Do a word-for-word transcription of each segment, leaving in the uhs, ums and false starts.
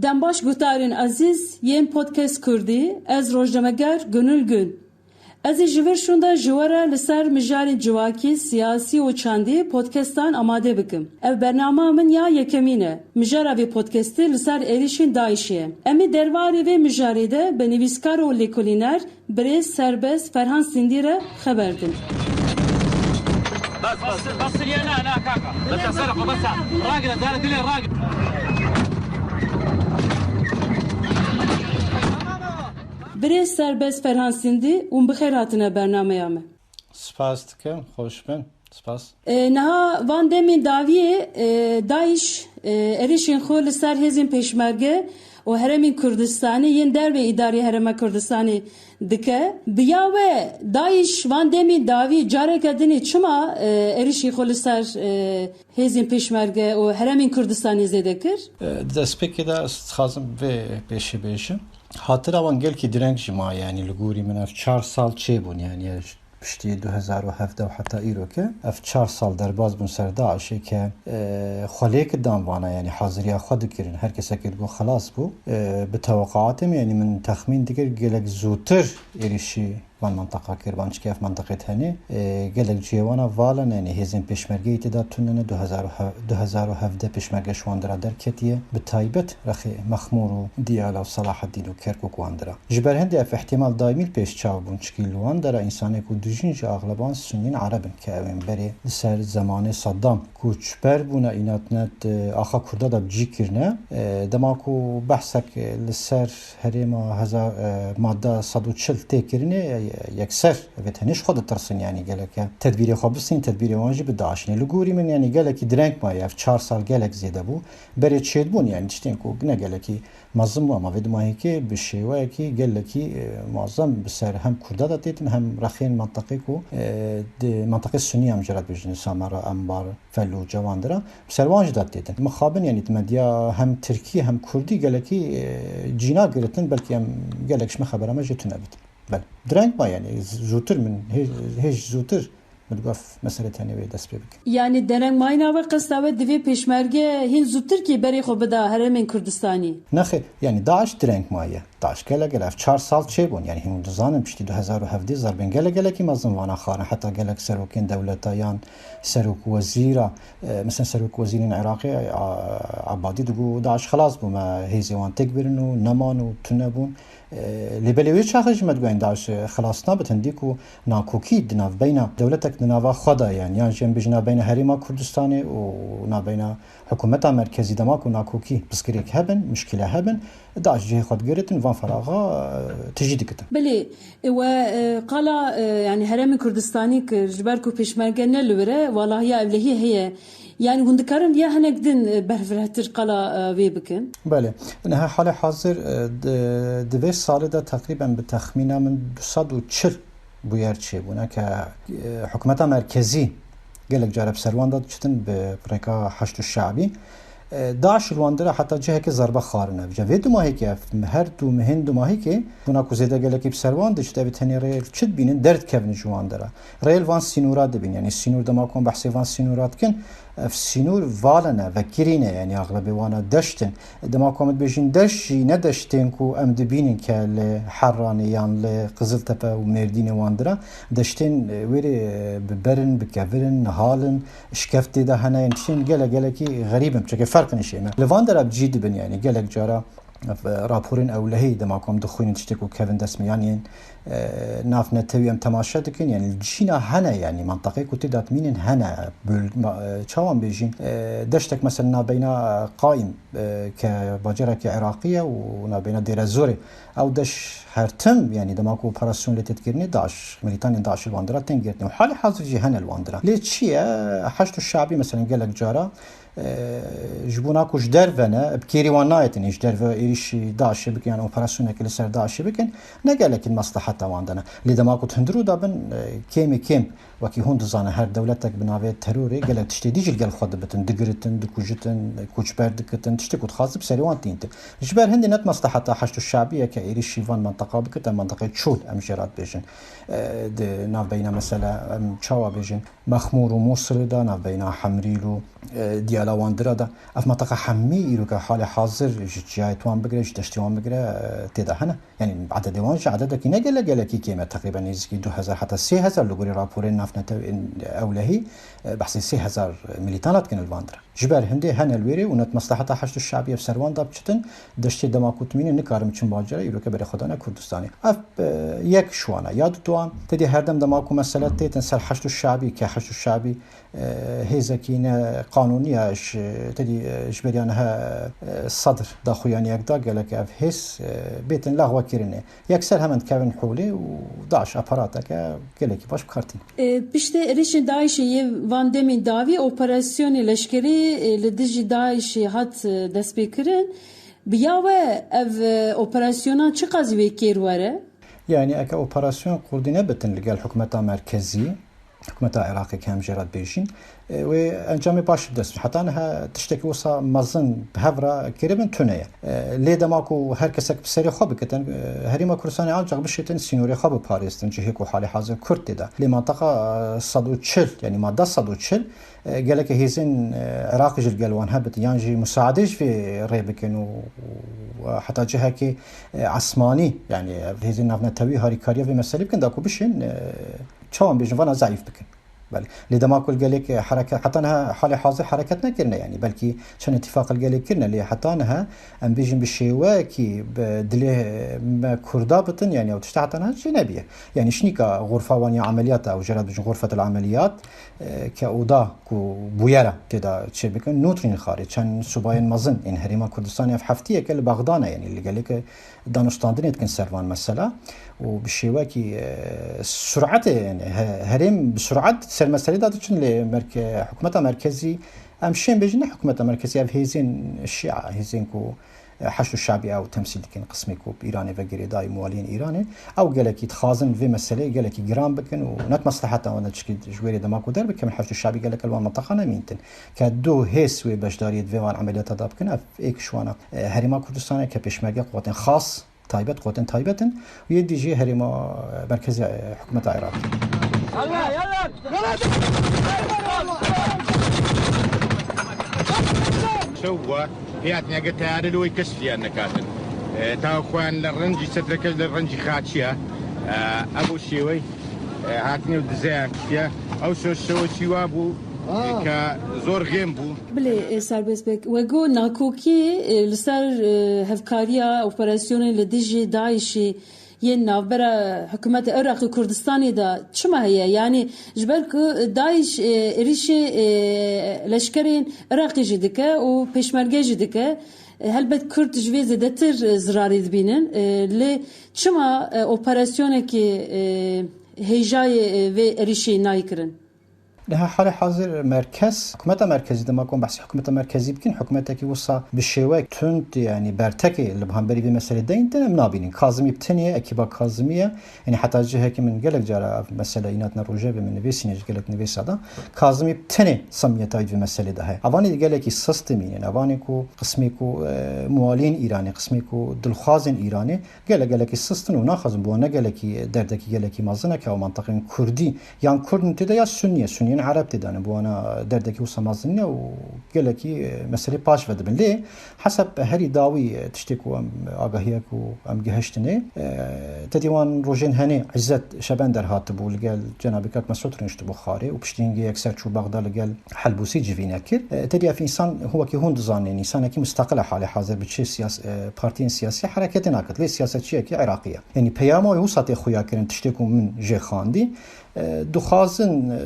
Dem baş guhdarên ezîz yên Podcast Kurdî, ez rojnameger Gönül Gün. Ez ê ji vir şûnde ji we re li ser mijarên civakî, siyasî û çandî podcastan amade bikim. Ev bernama min ya yekemîn e. Mijara vê podcastê li ser êrîşên DAIŞê ye. Em ê derbarê vê mijarê de bi nivîskar û lêkolîner birêz Serbest Ferhan Sindî re xeber din. Bas, bas, bas, ya na, na, kaka. Bas, ser, bas, ragir, zara dilê ragir. Birêz Serbest Ferhan Sindî, hûn bi xêr hatine bernameya me. Spas dikim, xweş bin. Spas. E, niha van demên dawiyê, e, DAIŞ, e, êrîşên xwe li ser hêzên pêşmerge û herêmên Kurdistanê yên dervê îdarê Herêma Kurdistanê dike. Bi ya we DAIŞ van demên dawî careke dinê çima, e, êrîşî xwe li ser, e, hêzên pêşmerge û herêmên Kurdistanê zêde kir? E, di destpêkê de ez dixwazim vê pêşî bêjim. Hatira wan gelkî direng jî maye, yanî li gorî min ev çar sal çêbûn, yanî piştî du hezar û hevdeh û heta îro ke ev çar sal derbas bûn ser DAIŞê ke, e, xwe lêk dan vana, yanî haziriya xwe dikirin. Her kesekê digot xelas bû. E, bi teweqaatê min, yanî min texmîn dikir gelek zûtir êrîşî van menteqa kir, van çikê ev menteqê tenê, e, gelek cihê wana vala ne, yanî hêzên pêşmergeyê tê de tune ne, du hezar û hevdeh pêşmerge ji wan dira derketiye. Bi taybet rexê Mexmûr û Diyala û Selaheddîn û Kerkûk wan dira. Ji ber hindê ev îhtîmal daîmî li pêş çav bûn, çikî li wan dera însanê ku dijîn jî axleban Sunîn Ereb in, ke ew ên berê li ser zemanê Saddam koçber bûne, înanet, e, axa Kurda de bi cî kirine. E, dema ku behsek, e, li ser herêma hezar, e, madde sed û çil tê kirinê, e, yekser vê tenê ji xwe ditirsin, yanî gelek e tedbîrê xwe bistînin, tedbîrê wan jî bi DAIŞ in. Li gorî min, yanî gelekî direng maye, ev çar sal gelek zêde bû. Berê çêdibûn, yanî tiştên ku ne gelekî mezin bû, ama vê dumahîkê bi şêweyekî gelekî, e, muazzam bi ser hem Kurda de têtin, hem rexên menteqê ku, e, di menteqê Sunî em jê re dibêjin, Samera, Enbar, Felûce, wan dira, bi ser wan jî de têtin. Mixabin, yanî di medya hem Tirkî hem Kurdî gelekî, e, cîna giritin, belkî em gelek ji me xebera me jê tune bitin. Belê. Direng ma, yanî z-, zûtir min, hê-, hêj zûtir min digot ev mesele tenê wê dest pê bike. Yanî dereng mayîna we, qesta we divê pêşmerge hîn zûtirkî berê xwe bida herêmên Kurdistanî? Nexê, yanî DAIŞ direng maye. DAIŞ gelek gelek, ev çar sal çêbûn. Yanî hûn dizanin piştî du hezar û hevdeh zerbên gelek gelekî mezin vana xwarin. Heta gelek serokên dewleta yan serok wezîra, e, mesela serok wezîrên Iraqê, a-, Abadî digot DAIŞ xelas bû, me hêzê wan têk birin û neman û tune bûn. E, lê belê wê çaxê jî me digot DAIŞ xelas nabit, hindî ku nakokî di navbeyna dewletek di nava xwe de, yanî yan jî em bêjin navbeyna Herêma Kurdistanê û navbeyna hikûmeta merkezî, dema ku nakokî pirsgirêk hebin, muşkîle hebin, DAIŞ cihê xwe digiritin, van feraxa, e, tijî dikitin. Belê, e, we, e, qala, e, yanî herêmên Kurdistanî kir, ji ber ku pêşmerge ne li wir e, walahiya ewlehî heye. Yanî hûn dikarin viya hinek din, e, berfirehtir qala, e, vê bikin? Belê. Niha halê hazir, e, di, di vê salê de teqrîben bi texmîna min du sed û çil bûyer çêbûne ke, e, hikûmeta merkezî gelek care bi ser wan de diçitin bi rêka Heşd û Şe'bî. E, DAIŞ li wan dira heta cihekê zerbe xwarine. Vêca vê dumahîkê, ev her du mehên dumahîkê, bûna ku zêde gelekî bi ser wan diçit, ev tenê rê çi dibînin, derdikevin ji wan dira. Rê li van sînora dibîn, yanî sînor dema ku em behsê van sînora dikin, ev sînor vala ne, vekirî ne, yanî axlebê wana deşt in. Dema ku em dibêjin deşt jî ne deştên ku em dibînin ke li Herranê yan li Qiziltepe û Mêrdînê wan dira. Deştên, e, wêrê, e, bi ber in, bi kevir in, nihal in, şikeftê de hene, yên tiştên gelek gelekî xerîb in, çeke ferq nişêne. Li van dera bi cî dibin, yanî gelek cara, e, raporên ewlehî dema ku em dixwînin tiştê ku kevin dest me, yanî, e, nav netewî em temaşe dikin, yanî li cîna hene, yanî menteqê ku tê de dimînin hene, böl-, ma-, e, çawan bêjîn, e, deştek mesela navbeyna Qaîm, e, ke bacarekî Iraqî ye û navbeyna Dêrezorê. Ew deş her tim, yanî dema ku operasyon lê tê dikirinê, DAIŞ, milîtanên DAIŞ li wan dira tên girtin. Û halê hazir jî hene li wan dira. Lê çi ye? Heşd û Şe'bî, mesela gelek cara, e, ji bona ku ji derve ne, bi kêrî wan nayêtin, ji derve êrîşî DAIŞê bikin, yan operasyonekê li ser DAIŞê bikin, ne gelekî di mesleheta wan de ne. Lê dema ku di hundirû de bin, e, kêmê kêm, wekî hûn dizanin, her dewletek bi navê terorê gelek tiştê dî jî li gel xwe dibitin, digiritin, dikujitin, koçber dikitin, tiştê ku dixwazin bi serê wan tîntin. Ji ber hindê ne di mesleheta Heşd û Şe'bî ye ke êrîşî van menteqa bikite, menteqê Çûl em jê re dibêjin. E, di navbeyna mesela em çawa bêjin, Mexmûr û Mûsilê de, navbeyna Hemrîl û, e, Diyala Lawandira de. Ev mentaqa hemî îroke halê hazir ji çiyayê wan bigire, ji deştê wan bigire, e, tê de hene. Yanî ededê wan jî ededekî ne gelek gelekî kêm e, teqrîben nêzîkî du hezar heta sê hezar li gorî raporên navnetewên ewlehî, e, behsê sê hezar milîtana dikin li van dire. Ji ber hindê hene li wêrê û net mesleheta Heşd û Şebî ev ser wan de biçitin, deştê dema ku timînin nikarin biçin bacera, îroke berê xwe dane Kurdistanê. Ev, e, yek ji wan e. Ya duduwan, tedî her dem dema ku mesele têtin ser Heşd û Şebî, ke Heşd û Şebî, e, hêzekî ne qanûnî ye, ji, tedî, e, ji beriya niha, e, Sedr daxuyaniyek da gelek ev hêz, e, bêtin lexwekirinê. Yekser hemen dikevin holê û DAIŞ aparateke gelekî baş bi kar tîne. E, piştê êrişên DAIŞê yê van demên dawî operasyonê leşkerî, e, li dijî DAIŞê hat, e, destpêkirin. Bi ya we ev, e, operasyona çiqas wê kêr were? Yanî eke operasyon kurdî nebitin li gel hikûmeta merkezî, hikûmeta Iraqê ke em jê re dibêjin, e, wê encamê baş bi dest. Heta niha tiştekî wisa mezin bi hev re kiribin tune ye. E, lê dema ku her kesek bi serê xwe bikitin, e, Herêma Kurdistanê ancax bişêtin sînorê xwe biparêstin, cihê ku halê hazir Kurd tê de. Lê mantaqa, e, sed û çil, yanî madde sed û çil, e, geleke hêzên, e, Iraqê jî li gel wan hebitin, yan jî musaadê ji vê rê bikin û, û heta cihekê, e, esmanî, yanî ev hêzên navnetewî harîkariya vê meselê bikin, da ku bişên, e, çawan bêjin, vana zeîf bikin. Belê. Lê dema ku li gelek, e, hereket, heta niha halê hazir hereket nekirine, yanî belkî çend îtîfaq li gelek kirine, lê heta niha em bêjin bi şêweyekî bi dilê me Kurda bitin, yanî ew tişta heta niha jî nebiye. Yanî şinîka xurfa wan ya emeliyata, ew jê re dibêjin xurfetel emeliyat, e, ke oda ku bûyera tê de çêbikin, nûtrîn xarê, çend subayên mezin ên Herêma Kurdistanê ev heftiyeke li Bexda ne, yanî li gelek danûstandinê dikin ser van mesela û bi şêwekî, e, suretê, yanî he-, herêm bi suret ser meselê de diçin lê merke-, hikûmeta merkezî em şên bêjin ne hikûmeta merkezî, ev hêzên şia, hêzên ku, e, Heşd û Şebî ew temsîl dikin, qismê ku bi Îranê ve girêdayî, muwaliyên Îranê, ew gelekî dixwazin vê meseleyê gelekî giran bikin û net mesleheta wan de çikî ji wêrê dema ku derbikevin Heşd û Şebî gelek li wan minteqa nemîntin. Ke du hêz wê beşdariyê di vê wan emeliyata de bikin, ev êk ji wana, e, Herêma Kurdistanê ke pêşmerge quwetên xas, taybet, quwetên taybet in û yê dî jî herêma, e, merkezê, e, hikûmeta Iraqê. Şew bû, hêyatineke teyare li wê keşfiyan nekatin. E, ta xweyan li rencî sedreke li rencî xaçiya. E, ev o şêwey, e, hatinê û dizeyan kiştiye. Ew şew, şew şîwa bû, e, ke zor xêm bû. Bilê, e, Serbest Bek, we got nakokî, e, li ser, e, hevkariya operasyonên li dijî DAIŞê yên navbera hikûmeta Iraqê Kurdistanê de çima heye? Yanî ji ber ku DAIŞ, e, êrîşê, e, leşkerên Iraqê jî dike û pêşmerge jî dike. E, helbet Kurd ji vê zêdetir, e, zirarê dibînin. E, lê çima, e, operasyonekê, e, hêjayê, e, vê êrîşê nayê kirin? Niha halê hazir merkez, hikûmeta merkezî, dema ku em behsê hikûmeta merkezî bikin, hikûmetekî wisa bi şêwek tund, yanî bertekê li hemberî vê meselê deyîn, em nabînin. Kazimî bi tenê, ekîba Kazimî ye. Yanî heta cihekî min gelek cara ev mesele înatina rojevê min nivîsîne ji gelek nivîsa de. Kazimî bi tenê semiyeta wî di vê meselê de heye. Evanê gelekî sistemî ne. Evanê ku qismê ku, e, muwaliyên Îranê, qismê ku dilxwazên Îranê, gelek gelekî sist in û naxwazin, bo ne gelekî derdekî gelekî mezin e ke ew menteqên Kurdî yan Kurd in tê de ya Sunnî ye, Sunniyên Ereb tê de ne, bo wana derdekî wisa mezin e û gelekî, e, meselê paş ve dibin. Lê heseb herî dawî, e, tiştê ku em agahiya ku em gihiştinê, e, tedî wan rojên henê Îzzet Şebender hatibû, li gel Cenabê Kak Mesûd rûniştibû Xarê û piştî hingê yekser çû Bexda li gel Helbûsî civîne kir. E, tedî ev însan, wekî hûn dizanên, însanekî musteqil e halê hazir, bi çi siyas-, e, partiyên siyasî hereketê nakit. Lê siyasetçiyekî Iraqî ye. Yanî peyama wê wisa tê xuya kirin, tiştê ku min jê xwendî. E, dixwazin, e,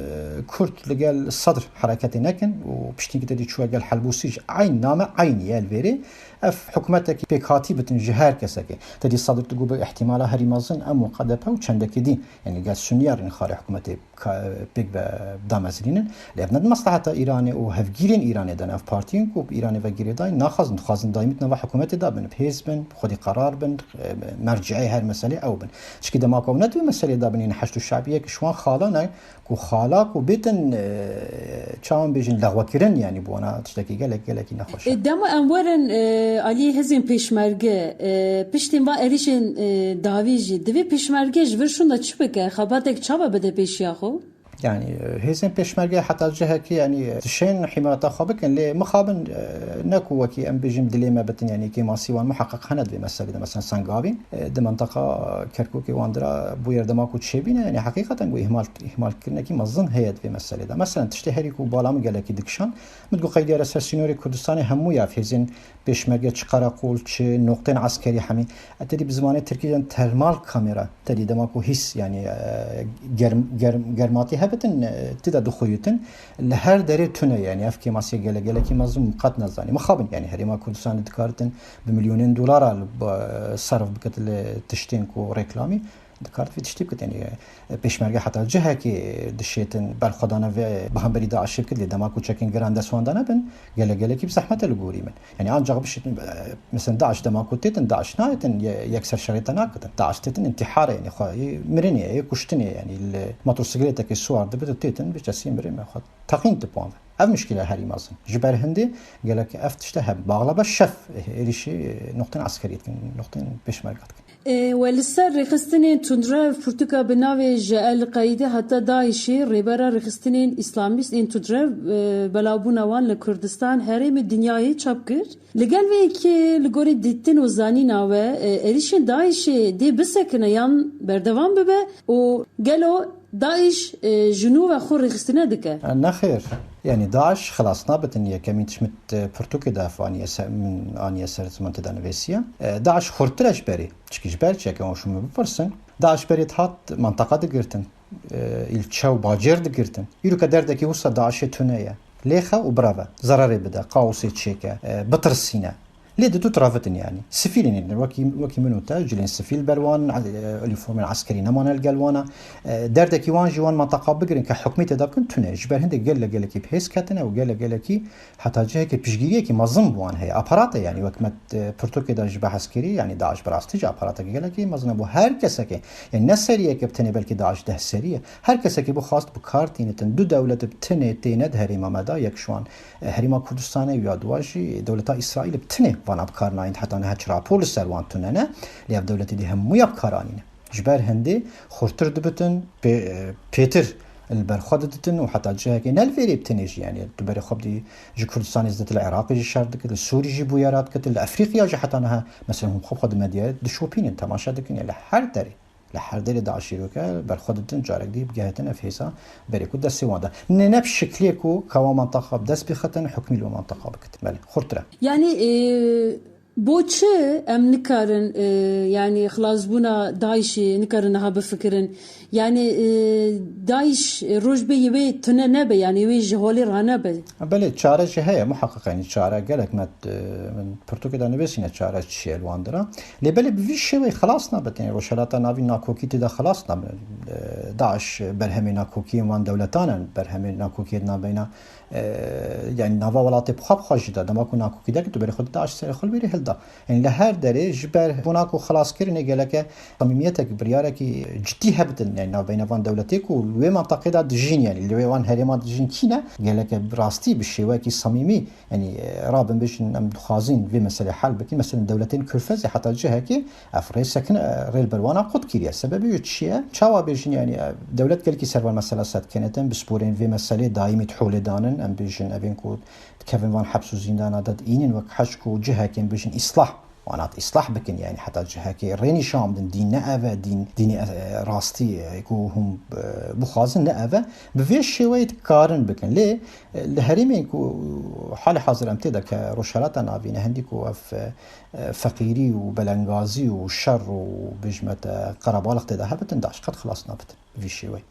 Kurd li gel Sedr hereketê nekin û piştî ku tedî çûye gel Helbûsî ji eyn name eynî ye li vêrê. Ev hikûmetekî pêkhatî bitin ji her kesekê. Tedî Sedr digot bi îhtîmala herî mezin em û K D P û çendekî dî. Yanî gel Sunniya rînxarê hikûmetê ka-, pêk ve damezrînin. Lê ev ne di mesleheta Îranê û hevgîrên Îranê de ne. Ev partiyên ku bi Îranê ve girêdayî naxwazin, dixwazin daîmî di nava hikûmetê de bin, bi hêz bin, bi xwedî qerar bin, e, merciê her meselê ew bin. Çikî dema ku ew ne di vê meselê de bin, yanî Heşd û Şebî yek ji wan xala ne, ku xala ku bêtin, e, çawan bêjin, lexwekirin, yanî bi wana tiştekî gelek, gelekî nexweş e. E, dema em werin, e, aliyê hêzên pêşmerge, e, piştî van êrîşên, e, dawî jî, divê pêşmerge ji vir şûnda çi bike? Xebatek çawa bide pêşiya xwe? Yani, e, hêzên pêşmerge heta cihekî, yani, e, dişên hîmayeta xwe bikin, lê mixabin, e, ne ku wekî em bêjin dilê me bitin, yani, kêmasî wan muheqeq hene di vê meselê de. Mesela Sengavîn, e, di mentaqa Kerkûkê wan dira bûyer dema ku çêbîne, yani, heqîqeten ku îhmal, îhmalkirinekî mezin heye di vê meselê de. Mesela tiştê herî ku bala min gelekî dikişand, min digot qeydiyare ser sînorê Kurdistanê hemû ya hêzên pêşmerge çi qereqol, çi noqtên eskerî hemî. E, tedî bi zimanê tirkî dên termal kamera. Tedî dema ku hîs, yani, e, germ-, germ-, germatî hebitin, e, ti de dixuyitin. Li her derê tune, yani, ev kêmasiye gele-, gelekî mezin qet nezanî. Mixabin, yani, herêma Kurdistanê dikaritin bi milyonên dolara li, e, serf bikit li tiştên ku reklamî. Dikart vê tiştî bikit, yani, e, pêşmerge heta cihekê dişêtin berxwedana vê bi hemberî DAIŞê bikit, lê dema ku çekên giran dest wan de nebin, gele-, gelekî bi zehmet e li gorî min. Yani, ancak bişêtin, e, mesela DAIŞ dema ku têtin, DAIŞ nayêtin, ye-, yekser şerê te nakitin. DAIŞ têtin intihar e, yani, xwe, yê mirinê ye, yê kuştinê ye, yani, li motosikletekê siwar dibit û têtin, bi kesî mirê me xwe teqîn dip wan ve. Ev mişkîle herî mezin. Ji ber hindê gelek ev tişte hebe. Baxlaba şef êrîşî noqtên eskerî dikin, noqtên pêşmerge dikin. E, we li ser rêxistinên tundrev pirtûka bi navê Ji El Qeydê heta DAIŞê, rêbera rêxistinên îslamîst ên tundrev, e, belavbûna wan li Kurdistan, herêmê, dinyayê çap kir. Li gel vê yekê, li gorî dîtin û zanîna we, e, êrîşên DAIŞê dê bisekine yan berdewam bibe û gelo DAIŞ, e, ji nû ve xwe rêxistine dike? Nexêr. Yani DAIŞ xilas nabitin. Yekemîn tişt min, e, pirtûkê de ev aniye ser, min aniye ser ziman tê de nivîsiye. E, DAIŞ xurtir e ji berê. Çikî ji ber çi, yeke wan şûn min bipirsin. DAIŞ berê dihat manteqa digirtin. E, îlçe û bacêr digirtin. Îroke derdekî wisa DAIŞê tune ye. Lêxe û bireve. Zererê bide, kaosê çêke, e, bitirsîne. Lê di tu tiravitin yani. Sivîlên ên, wekî, wekî min û te, cilên sivîl ber wan, e, uniformên eskerî nemane li gel wana. E, derdekî wan jî wan manteqa bigirin ke hukmê tê de bikin tune. Ji ber hindê gele gelekî bi hêz ketine û gele gelekî heta cihekê piştgiriyekî mezin bi wan heye. Aparat e yani, wek me, e, pirtûkê de jî behs kirî, yani DAIŞ bi rastî jî aparatekî gelekî mezin e bo her kesekê. Yani ne seriyeke bi tenê, belkî DAIŞ deh serî ye. Her kesekî bixwast bi kar tînitin. Du dewlet bi tenê têne di herêma me de, yek ji wan Herêma Kurdistanê û ya duwa jî dewleta Îsraîlê bi tinê vana bi kar nayîn, heta niha çi rapor li ser wan tune ne, lê ev dewletê dî hemûya bi kar anîne. Ji ber hindê xurtir dibitin, pê-, pêtir li ber xwe diditin û heta cihekê ne li vêrê bi tinê jî, yanî tu berê xwe bidî ji Kurdistanê zêdetir li Iraqê jî şer dikit, li Sûrî jî bûyera dikit, li Efrîqiya jî heta niha, mesela hûn xwe bi xwe di medyayê dişopînin, temaşe dikin, ya li her derê. Li her derê DAIŞê weke berxwe didin, carek dî bigehtin ev hêza berê ku destê wan de. Ne, ne bi şiklê ku ka wan mantaqa bi dest bixetin, hukmî li wan mantaqa bikitin. Belê, xurtir e. Yani, e, bo çi em nikarin, e, yani, xilasbûna DAIŞê nikarin niha bifikirin? Yani, e, DAIŞ, e, roj bê yê wê tune nebe, yani, wê ji holê ranebe. Belê, çare jî heye, muheqeq, yani, çare gelek me, e, min pirtûkê de nivîsîne çare çi ye li wan dira. Lê belê bi vî şêweyê xilas nabin. Tenê Rojhelata Navîn nakokî tê de xilas nabin. E, DAIŞ berhemê nakokiyên wan dewletan in, berhemê nakokiyê di navbeyna, e, yani nava welatê bi xwe bi xwe jî de. Dema ku nakokî derket, tu berê xwe di DAIŞ serê xwe li wêrê hilda. Yani li her derê ji ber bona ku xilaskirinê geleke samîmiyetek, biryarekî cidî hebidin, yani navbeyna van dewletê ku li wê mantaqê de dijîn, yani li wê van herêma dijîn kî ne, geleke bi rastî bi şêweyekî samîmî Yanî, e, rabin bêjin, em dixwazin vê meselê hel bikin. Mesela dewletên Körfezê heta cihekê ev rê sekin, e, rê li ber wana qut kiriye. Sebebê wê çi ye? Çawa bêjin, yanî, e, dewlet gelkî ser van mesela setkenetin, bi sporên vê meselê daîmî di holê danin, em bêjin, evên ku dikevin van heps û zîndana de diînin wek heşk û cihekên bêjin îslah. Wana di îslah bikin, yanî heta cihekê rê nîşan bidin, dîn ne ev e, dîn, dînê, e, rastî, e, ku hûn, e, bixwazin ne ev e. Bi vê şêweyê dikarin bikin. Lê Li herêmên ku halê hazir em tê de ke Rojhelata Navîn e, hindî ku ev, e, feqîrî û belengazî û şer û, bêjime te, qerebalix tê de hebitin, DAIŞ qet xilas nabitin bi vî şêweyê.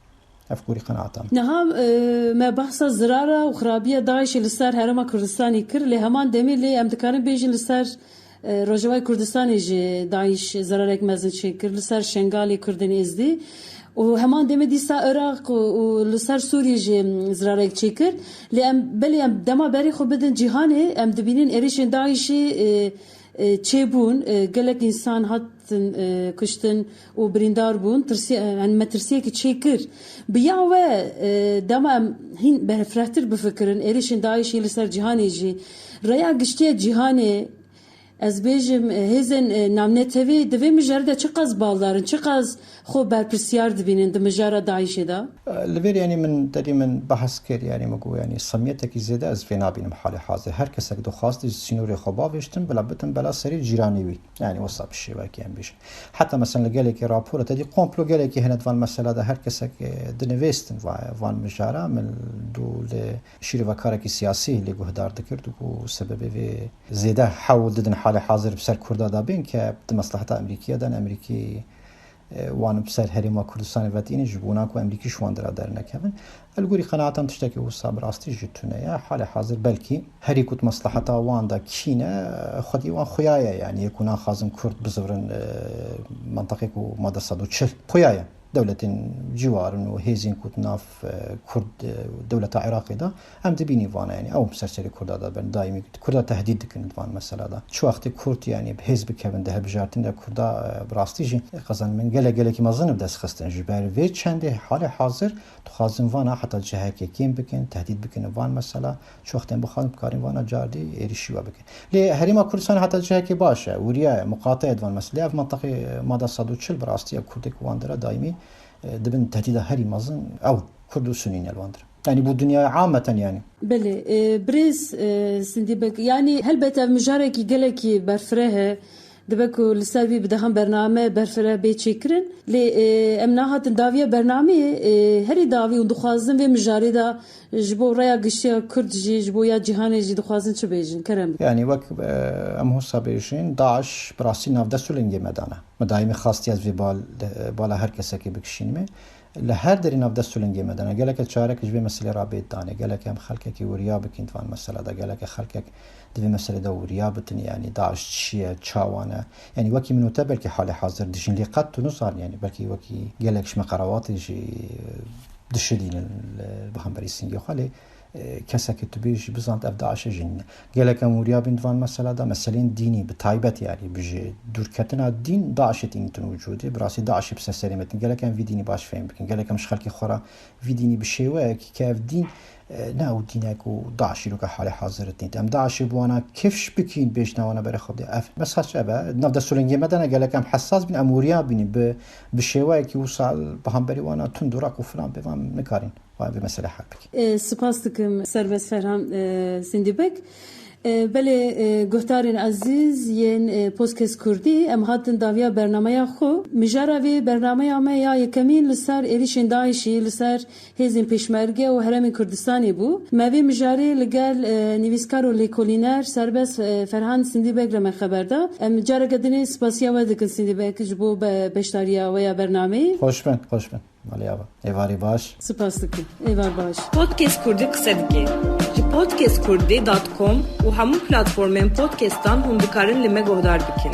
Ev gorî qenaeta min. Niha, e, me behsa zirara û xirabiya DAIŞê li ser Herêma Kurdistanê kir, lê heman demê lê em dikarin bêjin li ser E, Rojavayê Kurdistanê jî DAIŞ zerarek mezin çêkir, li ser Şengalê Kurdên Êzdî û heman demê dîsa Iraq û, û li ser Sûriyê jî zirarek çêkir. Lê em, belê em dema berê xwe bidin cîhanê, em dibînin êrişên DAIŞê, e, e, çêbûn, e, gelek însan hatin, e, kuştin û birîndar bûn. Tirsiye-, e, yani metirsiyekî çêkir. Bi ya we, e, dema em hîn berfirehtir bifikirin, êrişên DAIŞê li ser cîhanê jî rêya giştî ya cîhanê Ez bêjim, e, hêzên, e, navnetewî di vê mijarê de çiqas baldar in, çiqas xwe berpirsyar dibînin di mijara DAIŞê de? Li vêr, yanî min, derî min behs kir, yanî min got, yanî semiyetekî zêde ez vê nabînim halê hazir. Her kesek dixwast ji sînorê xwe bavêjtin, bila bitin bela serê cîranê wî. Yanî wisa bi şêwekê em bêjin. Heta mesela li gelekî rapora te dî komplo gelekî hene di van mesela de her kesek, e, dinivêstin va-, van mijara min dû li şîrovekarekî siyasî lê guhdar dikir, dû ku sebebê vê zêde hewl didin halê hazir bi ser Kurda de bên ke di mesleheta Amerîkiye de ne Amerîkî, e, wan bi ser herêma Kurdistanê vetînin ji bona ku Amerîkî ji wan dira dernekevin. Ez li gorî qenaetan tiştekî wisa bi rastî jî tune ye. Halê hazir belkî herî ku di mesleheta wan de kî ne, xwedî wan xuya ye, yanî yê ku naxwazin Kurd bizivirin, e, menteqê ku made sed û çil xuya ye. Dewletên ciwarin û hêzên ku di nav, e, Kurd, e, dewleta Iraqê de em dibînî vana, yanî ew bi ser serê Kurda de bin, daîmî Kurda tehdîd dikin di van mesela de. Çi wextê Kurd, yanî bi hêz bikevin di hilbijartinê de Kurda, e, bi rastî jî qezenimên gelek gelekî mezin bi dest xistin. Ji ber vê çendê halê hazir dixwazin vana heta cihekê kêm bikin, tehdîd bikin van mesela. Çi wextên bixwazin, bikarîn vana cardî êrişî we bikin. Lê herêma Kurdistanê heta cihekê baş e, wiriya ye, muqate ye di van mesela. Lê ev menteqê mada sed û çil bi rastî ye, Kurdê ku wan dira daîmî, e, dibin tehdîda herî mezin ew Kurd û Sunî ne li wan dira. Yanî bo dinyaya ameten yanî. Belê, e, birêz, e, Sindî Beg, yanî helbet ev mijarekî gelekî berfireh e. Dibe ku li ser vî bi dehan bername berfireh bê çêkirin. Lê, e, em nahatin dawiya bernameyê, e, herî dawî û dixwazin vê mijarê de ji bo raya giştiya Kurd jî, ji bo ya cîhanê jî dixwazin çi bêjin? Kerem bikin. Yanî wek, e, em hosa bêjin, DAIŞ bi rastî navdest û lingê me dane. Me daîmî xastiye ez vê bal-, bala her kesekê bikişînimê. Li her derê navdest û lingê me dane. Gelek çarek ji vê meselê re bêt danê. Gelek em xelkekî wiriya bikin di van mesela de. Gelek xelkek di vê meselê de wiriya bitin. Yanî DAIŞ çi ye, çawa ne? Yanî wekî min û te belkî halê hazir dijîn. Lê qet tu nizan, yanî belkî wekî gelek ji me qerawatê jî dişidînin li, bi hemberî singê xwe. Lê e, kesekî tu bêjî bizant ev DAIŞê jî nîne. Gelek em wiriya bîn di van mesela de, meselên dînî bi taybet, yanî bi ji dûrketina dîn DAIŞê tînitin wicûdê. Bi rastî DAIŞê bi ser serê me tîn. Gelek em vî dînî baş fêm bikin. Gelek em ji xelkê xwe re vî dînî bi şêweyekî ke ev dîn, e, ne ew dîne ku DAIŞ îro ke halê hazir tînt. Em DAIŞê bi wana kifş bikîn, bêjne wana berê xwe bidê. Ev mesaj ev e. Nav destûlengê me de ne, gelek em hesas bîn, em wiriya bînin bi, bi şêweyekî wisa bi hemberî wana tund û rak û filan bê van nikarîn. Vay, vê meselê hal bikî. E, spas dikim Serbest Ferhan, e, Sindî Beg. E, belê, e, guhdarên ezîz yên, e, Podcast Kurdî, em hatin dawiya bernameya xwe. Mijara vê bernameya me ya yekemîn li ser êrişên DAIŞî, li ser hêzên Pêşmerge û Herêmên Kurdistanê bû. Me vê mijarê li gel, e, nivîskar û lêkolîner Serbest, e, Ferhan Sindî Beg re me xeber da. Em careke dinê spasiya we dikin Sindî Beg ji bo be-, beşdariya we ya bernameyê. Xweş bin, xweş bin. Malê ava. Êvarî baş. Spas dikim. Êvar baş. Podcast Kurdî qise dike. Ji podcast kurdî dot com û hemû platformên podcastan hûn dikarin li me guhdar bikin.